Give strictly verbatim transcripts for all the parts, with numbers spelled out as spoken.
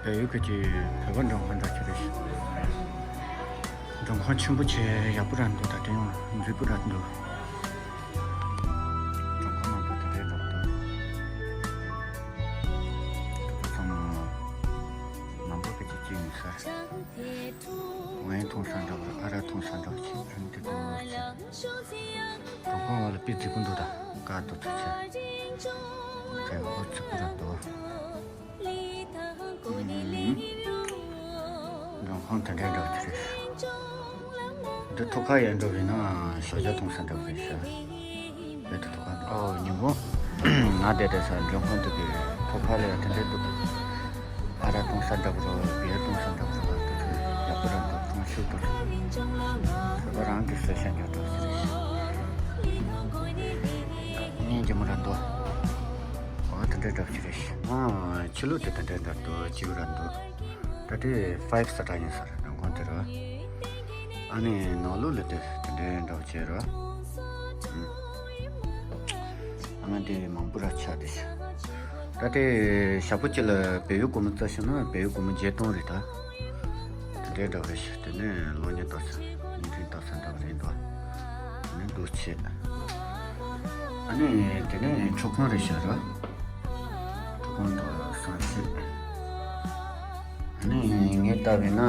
བལ་ཡུལ་གྱི་བོད་པ་མགྲོན་ཁང་འདྲ་ཅིག་རེད། མགྲོན་ཁང་ཆེན་པོ་བྱས་ཡག་པོ་རང་འདུག་ད་དེ་ཡང་མཛེས་པོ་རང་འདུག་མགྲོན་ཁང་ནང་དུ་དེ་འདྲ་འདུག་ཚང་མ་མང་པོ་གི་ཅིག་ཅིག་ཡིན་ས་རེད། ཝའེན་འཐུང་ས་འདྲ་པོ་རེད། ཨ་རག་འཐུང་ས་འདྲ་པོ་ཅིག་ཨ་ནི་དེ་འདུག་ཅིག་མགྲོན་ཁང་བ་ལ་དཔེ་མཛེས་པོ་འདུག་ད་དཀར་འདུག་ད་ཆ་དེ་འོ་ཙི་པོ་རང་འདུག་མགྲོན་ཁང་དེ་འདྲའི་འདྲ་པོ་ཅིག་རེད། འདི་ཐུག་ཁ་ཡར་འགྲོ་བས་ན་ཞོགས་ཇ་འཐུང་ས་འདྲ་པོ་རེད་ཤག་བོད་དུ་ཐུག་ཁ་འདུག་ཨོ་ཉིན་གུང་ང་བསྡད་དེ་ས་མགྲོན་ཁང་དུ་གི་ཐུག་ཁ་ལ་ཡང་དེ་འདྲའི་འདུག་ཨ་རག་འཐུང་ས་འདྲ་པོ་རོ། བི་ཡར་འཐུང་ས་འདྲ་པོ་རོ། དེ་ཚོ་ཡག་པོ་རང་འདུག་ཐུང་ཤུགས་འདུག་བོད་པ་རང་གི་སེ་ཤན་རྒྱག་འདྲ་པོ་ཅིག་རེད་ཤག་སྙིང་རྗེ་མོ་རང་འདུག་ཨོ་དེ་འདྲའི་འདྲ་པོ་ཅིག་རེད་ཤག་ཨ་ཆུ་ལུད་དེ་དེ་འདྲའི་འདྲ་འདུག་ཅིག་རང་འདུག་ད་དེ་ཕའིབ་སི་ཊར་ཡིན་ས་རེད། མགྲོན་ཁང་དེ་ར། ཨ་ནི་ནང་ལོགས་ལ་དེ་དེ་འདྲའི་འདྲ་པོ་བྱས་ར། ཨ་ང་དེ་མང་པོ་ར་ཆགས་དེ་ཤག་ད་དེ་ཞག་པོ་གཅིག་ལ་བལ་ཡུལ་སྒོར་མོ་བཙལ་ཤོག་ན་བལ་ཡུལ་སྒོར་མོ་བརྒྱད་སྟོང་རེད་ད། དེ་འདྲའི་འདྲ་པོ་རེད་ཤག་དེ་ནས་གློག་བརྙན་ལྟ་ས་བརྙན་འཕྲིན་ལྟ་ས་འདྲ་པོ་རེད་འདུག་ཨ་ནི་འདུག་བྱས། ཨ་ནི་དེ་ནས་ཁྲོ་ཁང་རེད་ཤག་ར། ཁྲོ་ཁང་དང་ཟངས་གཞི། ཨ་ནི་ངས་ལྟ་བས་ན་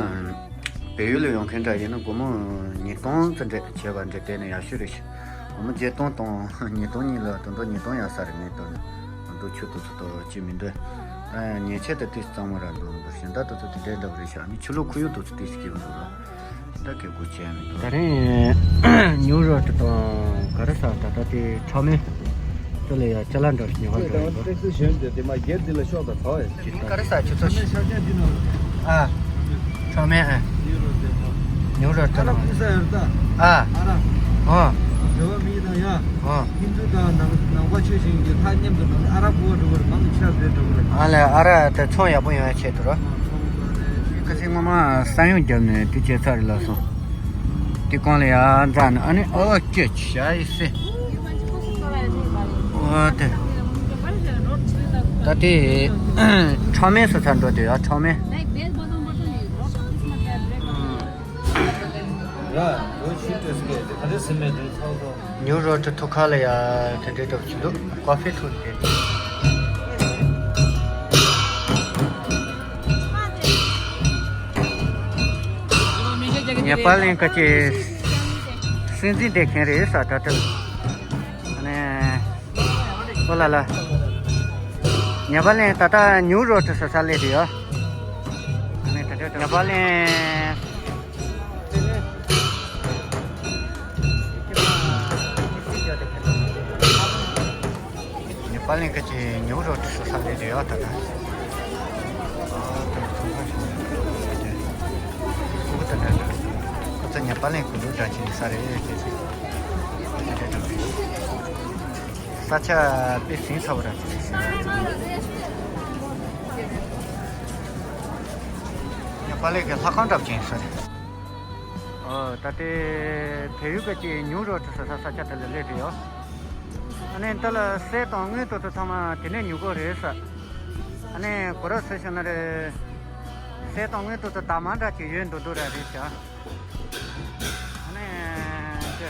བལ་ཡུལ་ལ་ཡོང་མཁན་འདྲ་ཡིན་ན་སྒོར་མོ་ཉིས་སྟོང་ཙམ་འདྲ་བྱས་པ་འདྲ་བལྟས་ན་ཡག་ཤོས་རེད་ཤག་སྒོར་མོ་བརྒྱད་སྟོང་དང་ཉིས་སྟོང་གཉིས་ལ་དོན་དག་ཉིས་སྟོང་ཡག་ས་རེད། ངས་ལྟ་ན་འདུག་ཆུ་དེ་ཚོ་དང་ཅི་མི་འདུག་ཨ་ཉེས་ཆད་དེ་ཏིས་གཙང་མ་ར་འདུག་འདུག་གཞན་དག་དེ་ཚོ་དེ་འདྲའི་འདྲ་པོ་རེད་ཤག་ཨ་ནི་ཆུ་ལོག་ཁུ་ཡུག་དེ་ཚོ་ཏིས་སྐྱིད་པོ་འདུག་ར། ད་གལ་དགོས་ཆེ་ཡང་མི་འདུག་ད་རིང་ཉུ་རོ་ཏི་དང་ག་རེ་ཟ་ད་ལྟ་དེ་ཁྲོ་མེ་དེ་ལ་ཡ་ཅ་ལག་འདྲ་ཞིག་ཉོ་ག་འགྲོ་ཡིན་པ། ཏེག་སི་གཞན་དེ་དེ་མ་སྒེར་འདི་ལ་ཤོག་དང་ཐོག་ཡ། ཅི་ག་རེ་ཟ་ཁྱོད་ཚོ་ཤ་ཤ་འདི་ནང་ཨ། ཁྲོ་མེ་ཨ། ཉུ་རོ་ཏི་ཨ་ར་ནང་ཕུ་ས་ཡར་ད། ཨ། ཨ་ར། ཨོ། བོད་པ་མི་དང་ཡ། ཨོ། ཧིན་དུ་དང་ནང་ནང་པ་ཆོས་བཞིན་གྱི་ཐག་མཉམ་དུ་ནང་ཨ་ར་ཕུ་བ་འགྲོ་བར་མང་ཆེ་བ་འགྲོ་བར། ཨ་ལས་ཨ་ར་དེ་ཚོང་ཡག་པོ་ཡོང་ཡ་ཆེད་དུ་རོ། ཁ་སང་སྔོན་མ་ས་ཡོམ་བརྒྱབ་ནས་དེ་བྱས་ཚར་རེད་ལབ་སོང་། དེ་གོང་ལ་ཡར་འཛེགས་ནས་ཨ་ནི་ཨོ་ཅེ་ཤ་ཡི་སེ། ཨོ་དེ། ད་དེ་ཁྲོ་མེ་ཟ་ཚར་འགྲོ་དེ་ཡ་ཁྲོ་མེ། ཉུ་རོ་ཏི་ཐུག་ཁ་ལ་ཡ་དེ་འདྲའི་འདྲ་པོ་ཅིག་འདུག་ཀོ་ཧྥི་འཐུང་དེ། ཉེ་པ་ལན་ཁ་ཅིག་སྲིད་འཛིན་བསྡད་མཁན་རེད་ས་ད་ལྟ་ནས་ཨོ་ལ་ལ། ཉེ་པ་ལན་ད་ལྟ་ཉུ་རོ་ཏི་ཟ་ས་སླེབས་དུས་ཡོད། ཉེ་པ་ལན། ཉེ་པ་ལན་ཁ་ཅིག་ཉུ་རོ་ཏི་ཟ་ས་སླེབས་དུས་ཡོད་ད་ལྟ། ཁོ་ཚོ་ཉེ་པ་ལན་ཀུ་ལུ་འདྲ་ཅིག་ཡིན་ས་རེད་ཅེས། ས་ཆ་དཔེ་ཟིན་ཚ་བོ་ར་ཅིག་རེད་ཤག་ཡ་པ་ལེ་གི་ལྷ་ཁང་འདྲ་པོ་ཅིག་ཡིན་ས་རེད། ཨོ་ད་ལྟའི་བལ་ཡུལ་ག་ཅིག་ཉུ་རོ་ཏི་ཟ་ས་ས་ཆ་དེ་ལ་སླེབས་ཏེ་ཡོད། ཨ་ནི་འདི་ལ་གསེར་དང་དངུལ་དེ་ཚོ་ཚང་མ་དེ་ནས་ཉོ་གི་རེད་ས། ཨ་ནི་ག་རེ་ཟེར་ཞུ་ན་རེད། གསེར་དང་དངུལ་དེ་ཚོ་དག་མ་འདྲ་ཅིག་ཡོད་འདུག་འདུག་ར་རེད་ཤག་ཨ་ནི་དེ།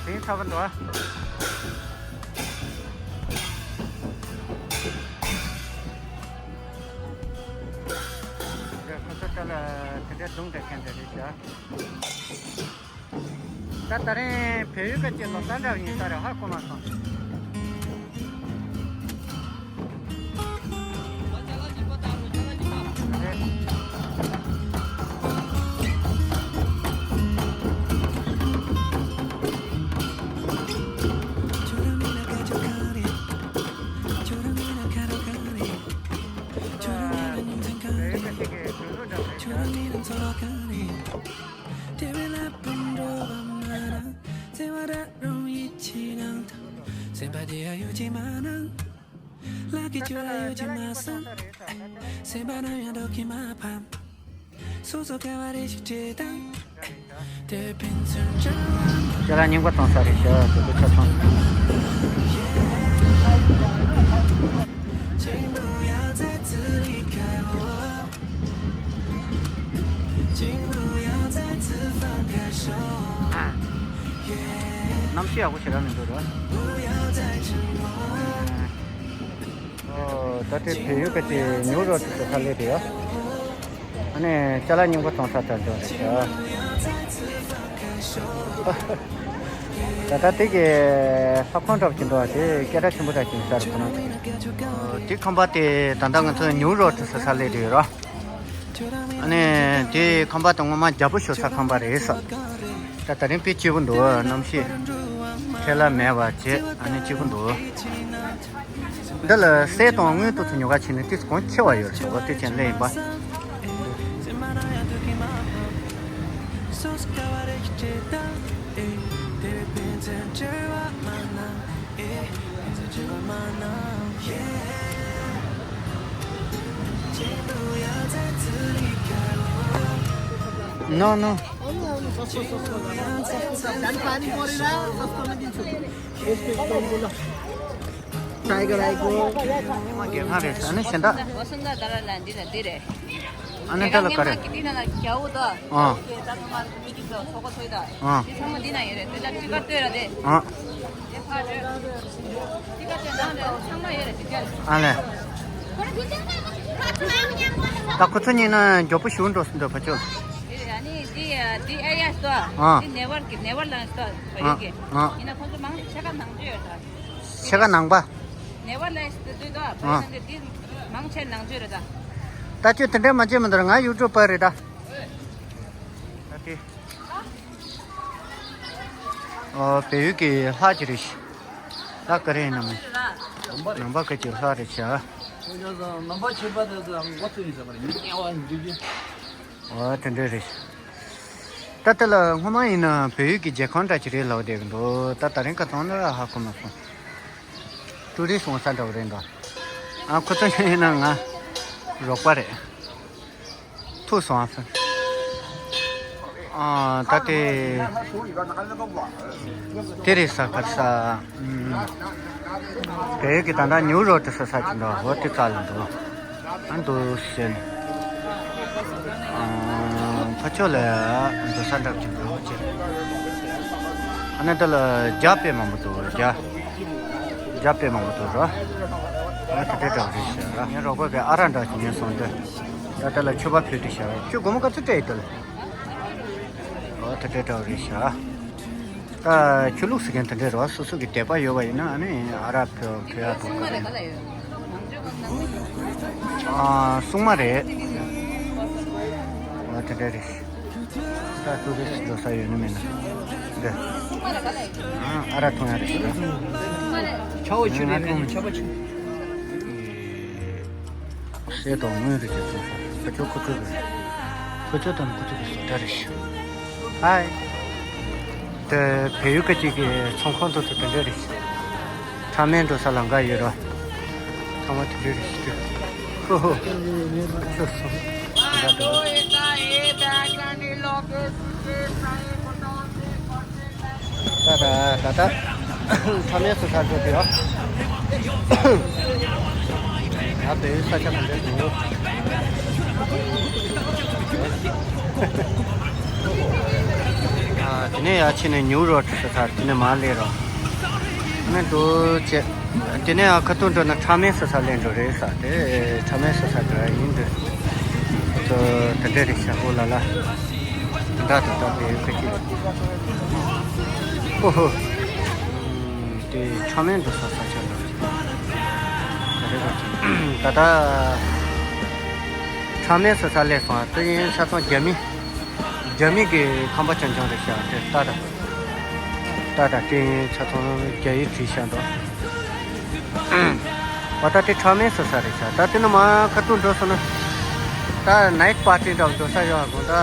དེང་ཚ་བ་འདུག་ཨ། དེ་ཁོ་ཚོ་ད་ལ་དེ་འདྲའི་རྡུང་བསྡད་མཁན་དེ་རེད་ཤག་ད་ད་རིང་བལ་ཡུལ་ག་ཅིག་ལོ་གསར་འདྲ་བ་ཡིན་ས་རེད་ཧ་གོ་མ་སོང་། ཅ་ལག་རྙིང་པ་གཏོང་ས་རེད་ཤག་དེ་ཚོ་ཆ་ཚང་། ཡག་པོ་ཞེ་དྲག་མི་འདུག་ར། ཨོ། ད་ལྟའི་བལ་ཡུལ་ག་ཅིག་ནིའུ་ཡོག་ཏུ་ས་སླེབས་ཏེ་ཡོད། ཨ་ནི་ཅ་ལག་རྙིང་པ་བཙོང་ས་དང་འགྲོ་རེད་ཤག་ད་ལྟ་དེ་གི་ལྷ་ཁང་འདྲ་པོ་ཅིག་འདུག་པ། དེ་སྐད་གྲགས་ཆེན་པོ་འདྲ་ཅིག་ཡིན་ས་རེད། ཁོ་ན་དེ་ཁང་པ་དེ་ད་ལྟ་ང་ཚོ་ནིའུ་ཡོག་ཏུ་ས་སླེབས་ཏེ་ཡོད་ར། ཨ་ནི་དེ་ཁང་པ་དེ་སྔོན་མ་རྒྱལ་པོ་བཞུགས་ས་ཁང་པ་རེད་ས། ད་ད་རིང་དཔེ་སྐྱིད་པོ་འདུག་གནམ་གཤིས་འཕྲལ་ལ་མེད་པ་བྱས། ཨ་ནི་སྐྱིད་པོ་འདུག་འདི་ལ་གསེར་དང་དངུལ་དེ་ཚོ་ཉོ་ག་ཕྱིན་ནས་དེ་ཚོ་གང་ཁེ་བ་ཡོད་རེད། འོ་དེ་ཅན་ལས་ཡིན་པ། No, no. Tiger eye go. མ་གེ་ཁ་རེད། ཨ་ནི་གཞན་དག་འོ་སོང་ཙང་ད་ར་ལ་འདི་ལ་འདི་རེད། ཨ་ནི་ད་ལ་ག་རེ། དེ་ག་སྔས་མ་གི་དེ་ན་ལ་རྒྱ་བོ་དང་། ཨ། དེ་ད་ཚང་མ་མི་གི་ཚོ་ཚོགས་པ་ཚོ་ཡི་ད། ཨ། དེ་ཚང་མ་འདི་ན་ཡོད་རེད། དེ་ལ་ཅི་ག་ལྟོས་ར་དེ། ཨ། དེ་ཕ་རེད། དེ་ག་དེ་ནང་རེད། ཚང་མ་ཡོད་རེད། དེ་ག་ཨ་ལེ། ད་ཁོ་ཚོ་གཉིས་ན་མགྱོགས་པོ་ཞུ་འགྲོ་སྲིད་འདུག་ཕ་ཆོས། དེ་ཨ་ནི་དེ་དེ་ཨེ་ཡ་སྟོ། ཨ། དེ་ནེ་ཝར་གི་ནེ་ཝར་ལན་སྟོ་བ་ཡོད་གི། ཨ། ཡིན་ན་ཁོ་ཚོ་མང་ཆེ་ག་ནང་ཆོས་ཡོད་ད། ཕྱེད་ཀ་ནང་པ། ནེ་ཝར་ལེན་སི་དེ་དུས་ད་བོད་ནང་དེ་དེ་མང་ཆེ་ནང་ཆོས་རེད་ད། ད་ཁྱོད་དེ་འདྲའི་མ་བྱེད་མི་འདུག་ང་ཡུ་ཊུབ་པར་རེད་ད། ད་དེ། ཨོ། བལ་ཡུལ་གྱི་ལྷ་ཅིག་རེད་ཤག་ལྷ་ག་རེ་ཡིན་ནམ། ནང་པ་ག་ཅིག་ལྷ་རེད་ཤག་ནང་པ་ཁྱད་པར་དེ་ཚོ་མགོ་ཚོས་ཡིན་ཟེར་བ་རེད། ཉེ་བ་འདུག་རྒྱུ། ཨོ། དེ་འདྲ་རེད། ད་ལྟ་ལ་སྔོན་མ་ཡིན་ན་བལ་ཡུལ་གྱི་རྒྱལ་ཁང་འདྲ་ཅིག་རེད་ལབ་བསྡད་ཀྱི་འདུག་ད་ད་རིང་ཁ་ཚང་ལ་ཧ་གོ་མ་སོང་། ཀྲུ་རི་སི་འོང་ས་འདྲ་བོ་རེད་འདུག་ཨ། ཁོ་ཚོ་ཡིན་ན་ང་རོགས་པ་རེད། ཐུག་སོང་ཨ་ཕ། ཨ། ད་དེ་དེ་རེད་ས། ག་རེ་ཟེར། ཨུམ། བལ་ཡུལ་གྱི་ད་ལྟ་ནིའུ་ཡོག་ཏུ་ས་ས་ཅིག་འདུག་འོ་དེ་རྩ་ལ་འདུག་ཨ། འདུག་ཟེར་ནས། ཨ། ཕ་ཕྱོགས་ལ་འདུག་ས་འདྲ་ཅིག་འདུག་ཅེས། ཨ་ནི་འདི་ལ་རྒྱ་དཔེ་མང་པོ་འདུག་རྒྱ། རྒྱ་དཔེ་མང་པོ་འདུག་ར། ཨ། དེ་འདྲ་འདྲ་བོ་རེད་ཤག་ངའི་རོགས་པ་གིས་ཨ་རག་འདྲ་ཞིག་ཉོས་སོང་སྟེ། ད་ལྟ་ལ་མཆོད་པ་ཕུལ་དུ་བཞག་ཁྱོད་སྒོར་མོ་ག་ཚོད་སྤྲད་ཡོད་དོ་ལ། ཨོ། དེ་འདྲ་འདྲ་བོ་རེད་ཤག་ད་ཆོས་ལུགས་ཟེར་མཁན་དེ་འདྲས་རེད་བ། སོ་སོ་གི་དད་པ་ཡོད་པ་ཡིན་ན་ཨ་ནི་ཨ་རག་ཕུལ་ཕུལ་ཡག་འདུག་སྲུང་མ་རེད་ག་ལ་ཡོད། ཨ། སྲུང་མ་རེད། ཨ། དེ་འདྲ་རེད། ད་ཏུ་རི་སི་འགྲོ་ས་ཡོད་ནི་མེད་ན། འདི། ཨ། ཨ་རག་འཐུང་ཡག་རེད་ཤག་ཆ་བོ་ཆུ་རེད། ང་འཐུང་མི་ཆ་བོ་ཆུ། གསེར་དང་དངུལ་རེད་ཅེས་གསུངས་སོང་། ཁོ་ཚོ་ཁོ་ཚོ་གི། ཁོ་ཚོ་དང་ཁོ་ཚོ་གི་བཟོ་གྲྭ་རེད་ཤག་ཧའི། དེ་བལ་ཡུལ་སྐད་ཅིག་གི་ཚོང་ཁང་དེ་ཚོ་དེ་འདྲ་རེད་ཤག་ཕྲ་མེན་འགྲོ་ས་ལམ་ཁ་ཡོད་ར། ཚང་མ་དེ་འདྲ་རེད་ཤག་ཧོ་ཧོ། ཆོས་སོང་། ད་ད། ད་ད་ད་ད་ཕྲ་མེན་སོ་ས་འགྲོ་དུས་ཨ། ང་བལ་ཡུལ་ས་ཆ་མི་འདྲ་འདུག་ཨ། དེ་ནས་ཡར་ཕྱིན་ནས་ནིའུ་ཡོག་ཏུ་ས་ས་དེ་ནས་མར་སླེབས་རོགས། ཨ་ནི་འདུག་བྱས། དེ་ནས་ཨ་ཁ་ཐུག་འགྲོ་ན་ཕྲ་མེན་སོ་ས་སླེབས་འགྲོ་རེད་ས། དེ་ཕྲ་མེན་སོ་ས་འགྲོ་ཡ་ཡིན་འདི། ཁོ་ཚོ་དེ་འདྲ་རེད་ཤག་ཧོ་ལ་ལ། དེ་འདྲ་དེ་འདྲ་བལ་ཡུལ་སྐད་ཅིག་ཧོ་ཧོ། དེ་ཕྲ་མེན་འགྲོ་ས་ས་ཆ་ལ། ད་ལྟ་ཕྲ་མེན་སོ་ས་སླེབས་སོང་། དེ་ཡིན་ཆ་ཚང་རྒྱ་མི། རྒྱ་མི་གི་ཁང་པ་རྐྱང་རྐྱང་རེད་ཤག་དེ་ལྟ་ད། ལྟ་ད་དེ་ཡིན་ཆ་ཚང་རྒྱ་ཡིག་བྲིས་ཤག་འདུག་འོ་ད་དེ་ཕྲ་མེན་སོ་ས་རེད་ཤག་ད་དེ་ནས་མར་ཁ་ཐུག་འགྲོ་སོང་ན། ད་ནའིཊ་པར་ཊི་འདྲ་བོ་འགྲོ་ས་ཡོད་དགོངས་ད།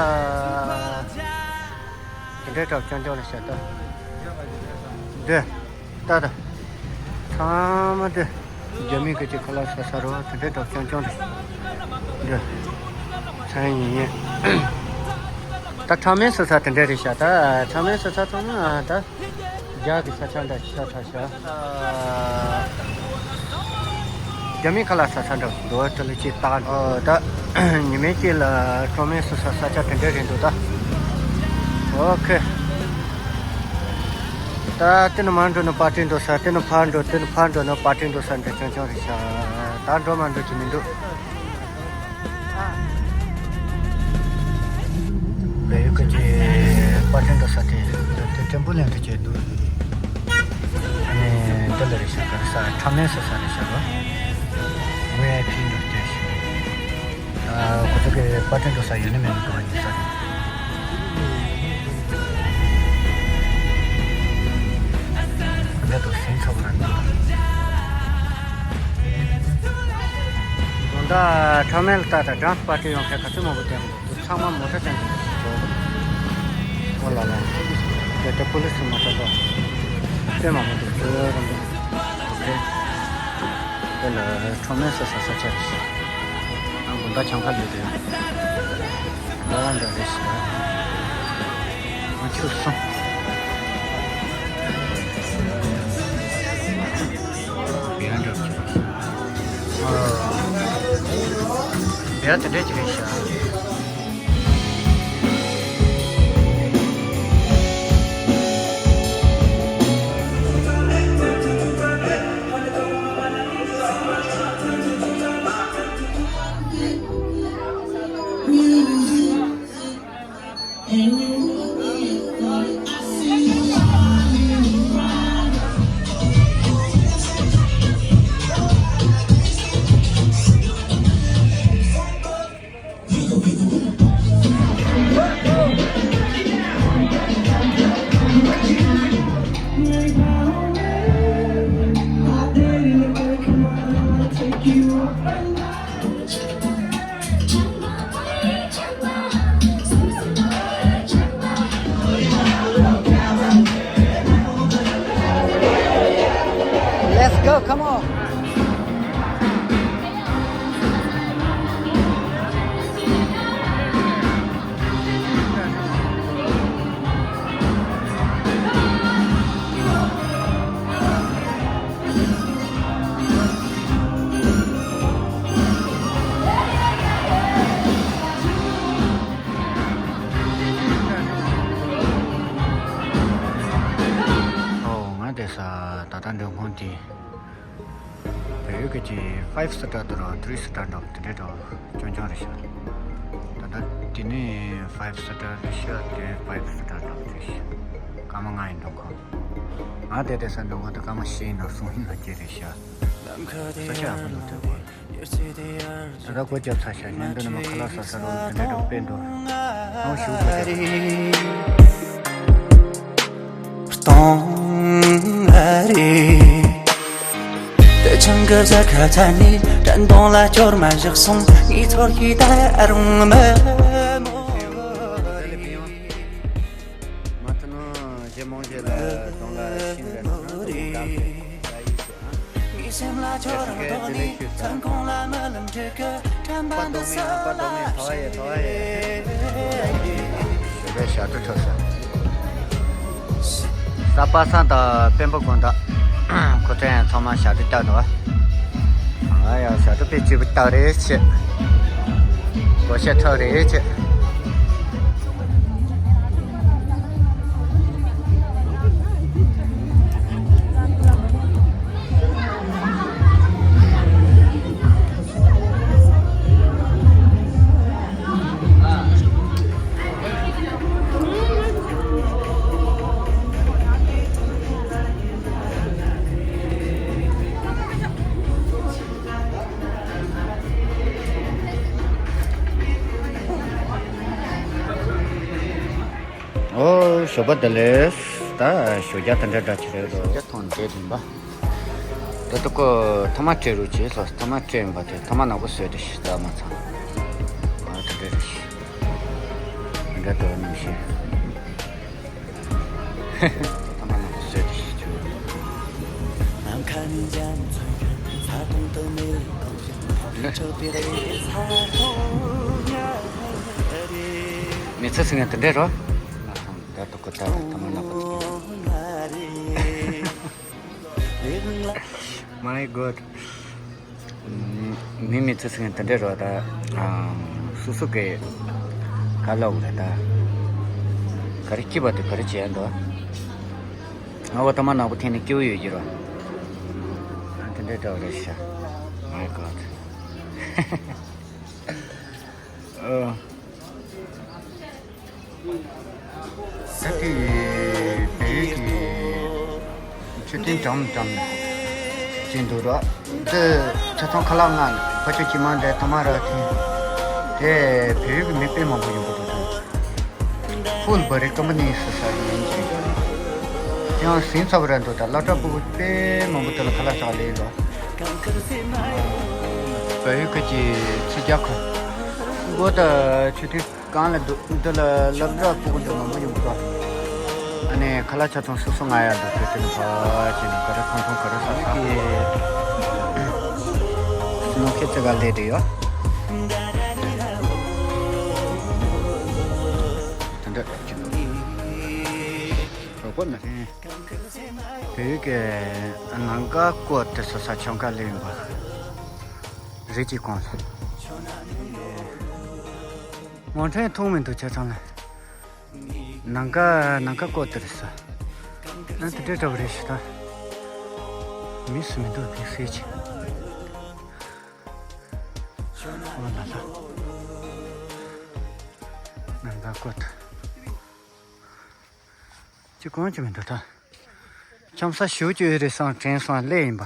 དེ་འདྲའི་འདྲ་བོ་རྐྱང་རྐྱང་རེད་ཤག་ད། འདི། ལྟ་ད། ཚང་མ་འདི། རྒྱ་མི་གི་ཅིག་ཁ་ལག་ཟ་ས་རོ་དེ་འདྲའི་འདྲ་བོ་རྐྱང་རྐྱང་རེད། འདི། ཚན་ཡིན་ཡིན། ད་ཕྲ་མེན་སོ་ས་དེ་འདྲ་རེད་ཤག་ད་ཕྲ་མེན་སོ་ས་ཚང་མ་ད། རྒྱ་གི་ས་ཆ་འདྲ་ཞིག་ཆགས་ཚར་ཤག་རྒྱ་མིའི་ཁ་ལག་ཟ་ས་འདྲ་འདུག་ད་ལོ་ཅིག་ལྟ། ཨོ་ད། ཉི་མའི་དཀྱིལ་ལ་ཕྲ་མེན་སོ་ས་ས་ཆ་དེ་འདྲ་རེད་འདུག་ད། ཨོ་ཁེ། ད་དེ་ནས་མར་འགྲོ་ན་པར་ཊི་འགྲོ་ས། དེ་ནས་ཕར་འགྲོ། དེ་ནས་ཕར་འགྲོ། དེ་ནས་ཕར་འགྲོ་ན་པར་ཊི་འགྲོ་ས་འདི་རྐྱང་རྐྱང་རེད་ཤག་ད་འགྲོ་མ་འགྲོ་གི་མི་འདུག་བལ་ཡུལ་གྱི་པར་ཊི་འགྲོ་ས་དེ། དེ་ཊེམ་པོ་ལིན་དུ་བྱས་འདུག་ཨ་ནི་འདི་ལ་རེད་ཤག་ག་རེ་ཟེར། ཁྲམ་ལེན་ཟེར་ས་རེད་ཤག་ཝི་ཨའི་ཕི་འགྲོ་སྟེ། ཨ། ཁོ་ཚོ་གི་པར་ཊི་འགྲོ་ས་ཡོད་ན་མེད་ན་འགྲོ་བ་ཡིན་ས་རེད། འདི་དུ་ཟིན་ཚོགས་ར་འདུག་དགོང་དག་ཁྲམ་ལེན་ལ་ལྟ་དང་ཌེན་སི་པར་ཊི་ཡོང་མཁན་ག་ཚོད་མང་པོ་བསྡད་འདུག་ཚང་མ་མོ་ཊ་སྟོན་གྱི་འདུག་ཨོ་ལ་ལ། དེ་ལྟ་པུ་ལི་སི་མོ་ཊ་འདུག་དཔེ་མང་པོ་འདུག་ཁྱོད་རང་འདུག་ཨོ་ཁེ། དེ་ལ་ཁྲོམ་མེད་ས་ས་ས་ཆ་རེད། ཨ། དགོང་དག་ཆང་ཁ་ལོས་དེ། ལ་ལ་འདྲ་རེད་ཤག་ཨ། ཆུ་སོང་། བེ་ཡ་འདྲ་ཅིག་རེད་ཤག་ཨ། བེ་ཡ་དེ་འདྲ་ཅིག་རེད་ཤག Let's go, come on. ཨོ། ང་བསྡད་ས་ད་ལྟ་མགྲོན་ཁང་དེ། བལ་ཡུལ་གྱི་ཕའིབ་སི་ཊར་དང་ཐི་རི་སི་ཊར་འདྲ་བོ་དེ་འདྲའི་འདྲ་བོ་རྐྱང་རྐྱང་རེད་ཤག་ད་ལྟ་དེ་ནས་ཕའིབ་སི་ཊར་རེད་ཤག་དེ་ཕའིབ་སི་ཊར་འདྲ་བོ་རེད་ཤག་སྐར་མ་ལྔ་ཡི་མགྲོན་ཁང་། ང་བསྡད་བསྡད་ས་མགྲོན་ཁང་དེ་སྐར་མ་བཞི་ཡི་ནང་གསུམ་ཡི་ནང་སྐྱེས་རེད་ཤག་ས་ཆ་ཡག་པོ་འདུག་སྟེ། ད་ལྟ་སྒོ་བརྒྱབ་ཚར་ཤག་ཉིན་འདི་ནས་མ་ཁ་ལག་ཟ་ས་རུ་དེ་འདྲའི་འདྲ་བོ་དཔེ་འདུག་ཨང་། ཞུ་དགོས་རེད། གཏོང་ཨ་རེ། དེ་ཆང་གི་ཟ་ཁ་ཚ་ནི་དྲན་གདོང་ལ་སྐྱོར་མ་བཞག་སོང་། ངའི་ཚོར་ཤེས་ད་རུང་མི་མོ་རེད། མ་ཐུ་ནོ་རྗེ་མོང་རྗེ་ལ་གདོང་ལ་ཤིང་རེད་ན་ད་གུ་ག་གི་ད་ཡིག་ཟེར་ཨ། ངའི་སེམས་ལ་ཁྱོད་རང་འགྲོ་ནི་མཚན་གུང་ལ་རྨི་ལམ་འགྲིག་གི་དྲན་པ་འདི་སུ་ལ་ཡོད་རེད། ཞོགས་པའི་ཞབས་བྲོ་འཁྲབ་ས། གཟའ་པ་སངས་དང་དཔོན་པོ་དགོང་དག་ཁོ་ཚོ་ཡང་ཚང་མ་ཞབས་བྲོ་བཏབ་འདུག་ང་ཡང་ཞབས་བྲོ་དཔེ་སྐྱིད་པོ་བཏབ་རེད་ཆེ། སྒོར་གཞས་འཁྲབ་རེད་ཆེ། ཨོ། ཞོགས་པ་བདེ་ལེགས། ད་ཞོགས་ཇ་དེ་འདྲ་འདྲ་ཅིག་རེད་དོ། ཞོགས་ཇ་ཐོང་འདྲ་རིམ་པ། ད་ལྟ་ཁོ་ཐ་མག་སྤྲད་རོགས་བྱས་སོ། ཐ་མག་སྤྲད་ཡིན་པ་དེ་ཐ་མག་ནག་པོ་བཟོས་ཏེ་ཞིག་བཙགས་མ་ཚང་། ཨ། དེ་འདྲ་རེད་ཤག་འདྲ་འདྲ་ནང་བཞིན། ཐ་མག་ནག་པོ་བཟོས་ཏེ་ཞིག་བྱོས། མི་ཚེ་ཟེར་མཁན་དེ་འདྲ་རོ། ད་ལྟ་ཁོ་ད་ཐ་མག་ནག་པོ། My God. མི་མི་ཚེ་ཟེར་མཁན་དེ་འདྲ་རོ། ད་སོ་སོ་གི་ག་ལབ་དགོས་རེད་ད། ག་རེ་སྐྱིད་པ་དེ་ག་རེ་བྱས་འདུག་ང་བ་ཐ་མ་ནག་པོ་འཐེན་ནས་སྐྱིད་པོ་ཡོད་ཀྱི་རོ། ཨ་དེ་འདྲའི་འདྲ་བ་རེད་ཤག My God. ཨོ། ད་དེ་བལ་ཡུལ་གྱི་མཆོད་རྟེན་འགྲམ་འགྲམ་ཅིག་འདུག་ར། འདི་ཆ་ཚང་ཁ་ལག་མངགས་ནས་ཕ་ཆོས་ཀྱི་མ་འདྲ་ཐ་མ་ར་ཐེན། དེ་བལ་ཡུལ་གྱི་མི་དཔེ་མང་པོ་ཡོང་གི་འདུག་དང་། ཧྥུལ་བ་རི་ཀམ་པ་ནི་ཟེར་ས་ཡིན་ཅིག་ཡང་ཟིན་ཚར་བ་ར་འདུག་ད་སློབ་གྲྭ་ཕྲུ་གུ་དཔེ་མང་པོ་དེ་ལ་ཁ་ལག་ཟ་ལས་འདུག་བལ་ཡུལ་ཁ་ཅིག་ཚིག་རྒྱག་ཁ་སྒོ་ད་མཆོད་རྟེན་གང་ལ་འདུག་འདི་ལ་སློབ་གྲྭ་ཕྲུ་གུ་འདི་མང་པོ་ཡོང་གི་འདུག་ཨ་ནི་ཁ་ལག་ཆ་ཚང་སོ་སོ་ང་ཡ་འདུག་དེ་དེ་ནི་ཕ་ཅིག་ནི་ག་རེ་ཁང་ཁང་ག་རེ་ཟ་ས་ནོ་ཁེ་ཙི་ག་ལས་འདྲི་ཡོད། དེ་འདྲ་ཅིག་འདུག་གྲོགས་པོ་ན་ཧེ། བོད་ཀྱི་ནང་ཀ་སྐོར་དེ་ཚོ་ས་ཆ་ག་ལེན་པ་རེད་ཅིག་གོང་ལ། ངོ་འཕྲད་མཐོང་མི་འདུག་ཆ་ཚང་ལ། ནང་ཀ་ནང་ཀ་སྐོར་དེ་རེད་ས། ཨ་དེ་འདྲ་འདྲ་བ་རེད་ཤི་ད། མི་སུ་མི་འདུག་མི་སེར་ཆེ། ཨོ་ལ་ལ། ནང་ཀ་སྐོར་དེ། ཅི་གང་ཅི་མི་འདུག་ད། འཆམ་ས་ཞུ་རྒྱུ་ཡོད་རེད་བསམ་དྲན་སོང་སླེབས་ཡིན་པ།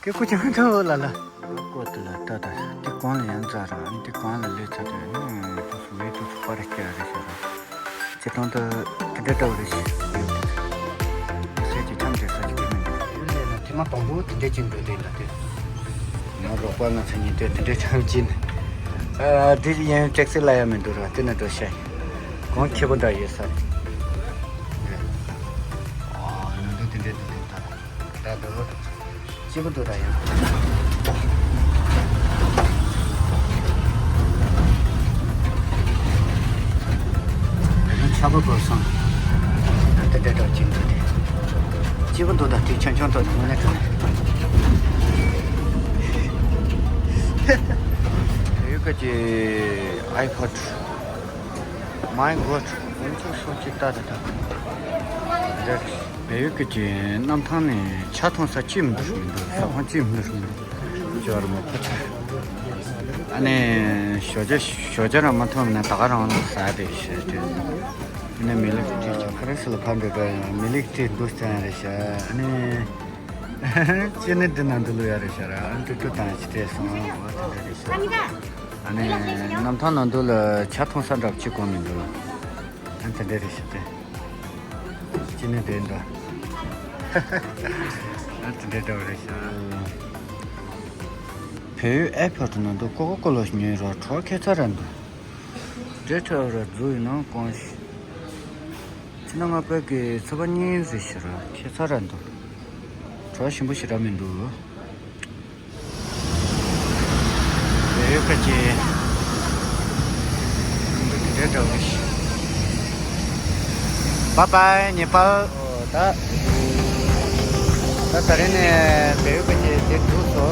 སྐད་ཁུ་ཅི་མི་འདུག་ལ་ལ། སྐོར་དེ་ལ་ལྟ་ད་འདི་གང་ལ་ཡང་འཛའ་ར་འདི་གང་ལ་སླེབས་ཚར་དུས་ནི་དུ་སུ་མེ་དུ་སུ་པར་སྐྱ་རེད་ཤག་ར། ཅི་གང་དུ་དེ་འདྲ་འདྲ་བ་རེད་ཤག་ཡོད་དུ། སེ་ཅི་འཆམ་བྱེད་ས་ཅི་དེ་མི་འདུག་ཡུལ་ལས་ན་ཐེངས་མ་དང་པོ་དེ་འདྲ་ཅིག་འདུག་ལས་ལ་དེ། ང་རོགས་པ་ང་ཚོ་གཉིས་དེ་དེ་འདྲའི་ཆང་ཅིན། ཨ་དེ་ཡང་ཊེག་སི་ལ་ཡང་མི་འདུག་ར་དེ་ན་འགྲོ་ཤག་གོང་ཁེ་པོ་འདྲ་ཡོད་ས་རེད། ཨ་ནང་དུ་དེ་འདྲའི་འདུག་དེ་ད་ད་འདུག་སྐྱིད་པོ་འདུག་ར་ཡང་། ཆར་པ་བབས་སོང་། ད་ལྟ་འདྲ་འདྲ་ཅིག་འདུག་སྟེ། སྐྱིད་པོ་འདུག་ད་དེ་ཆུང་ཆུང་ཐོག་ནས་དངོས་གནས་དྲང་གནས། བོད་ཡིག་གི་ཨའི་པོ་ཌི། My God. དགོང་ཚོ་སོ་གཅིག་ལྟ་དང་ལྟ། འདིར་བལ་ཡུལ་གྱི་གནམ་ཐང་ནས་ཆ་མཐོང་ས་ཅི་མི་འདུག་མི་འདུག་ས་ཁོངས་ཅི་མི་འདུག་མི་འདུག་ཅོར་མོ་ཕུ་ཚ། ཨ་ནི་ཞོ་ཇ་ཞོ་ཇ་རང་མ་མཐོང་ན་ད་ག་རང་ལ་ཟ་དེ་ཤེས་དེ། ཨ་ནི་མི་ལིག་ཏི་ཁ་རེ་སི་ལ་ཕར་འགྲོ་པ་ཡང་མི་ལིག་ཏི་འདུག་ཙང་རེད་ཤག་ཨ་ནི་ཅི་ནི་འདི་ན་འདི་ལོ་ཡ་རེད་ཤག་ར་ཨ་ནི་ཏུ་ཏུ་དང་ཅི་སྤྲད་སོང་བ་དེ་འདྲ་རེད་ཤག་ཨ་ནི་གནམ་ཐང་ནང་དུ་ལ་ཆ་མཐོང་ས་འདྲ་པོ་ཅིག་གོ་མི་འདུག་ཨ་དེ་འདྲ་རེད་ཤག་དེ། ཅི་ནས་བསྡད་འདུག་ཨ་དེ་འདྲ་འདྲ་བ་རེད་ཤག་བལ་ཡུལ་ཨེར་པོར་ནང་དུ་ཀོ་ཀོ་ཀོ་ལ་ཉོས་རོགས་གྲོགས་ཁྱད་མཚར་ར་འདུག་འདྲེ་ཁྲ་ར་རྫུ་ཡིན་ན་གོང་ཞིག་ཕྱི་ནང་སྔ་པོའི་གི་ཚོ་པ་གཉིས་རེད་ཤག་ར་ཁྱད་མཚར་ར་འདུག་གྲོགས་ཞིམ་པོ་ཞིག་ར་མི་འདུག་བལ་ཡུལ་ཁ་ཆེ། འདི་འདྲ་འདྲ་བ་ཞིག Bye bye, Nepal. ད། ད་ད་རེས་ནས་བལ་ཡུལ་ཁ་ཆེ་དེ་འདུག་སོ།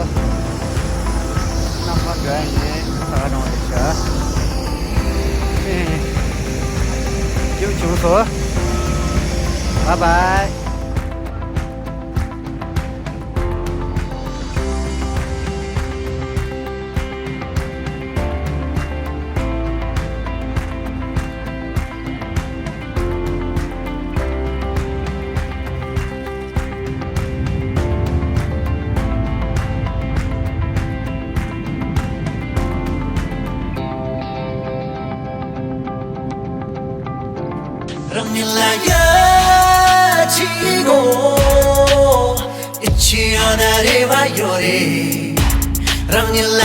རྣམ་པ་འདྲ་ཡིན་ས་རང་རེད་ཤག་སྐྱིད་བྱུང་སོ། Bye bye. རང་ཉིད་ལ་ཡ་ཆི་གོ་ཨི་ཆི་ཡོད་ན་རེ་བ་ཡོད་རེད། རང་ཉིད་ལ།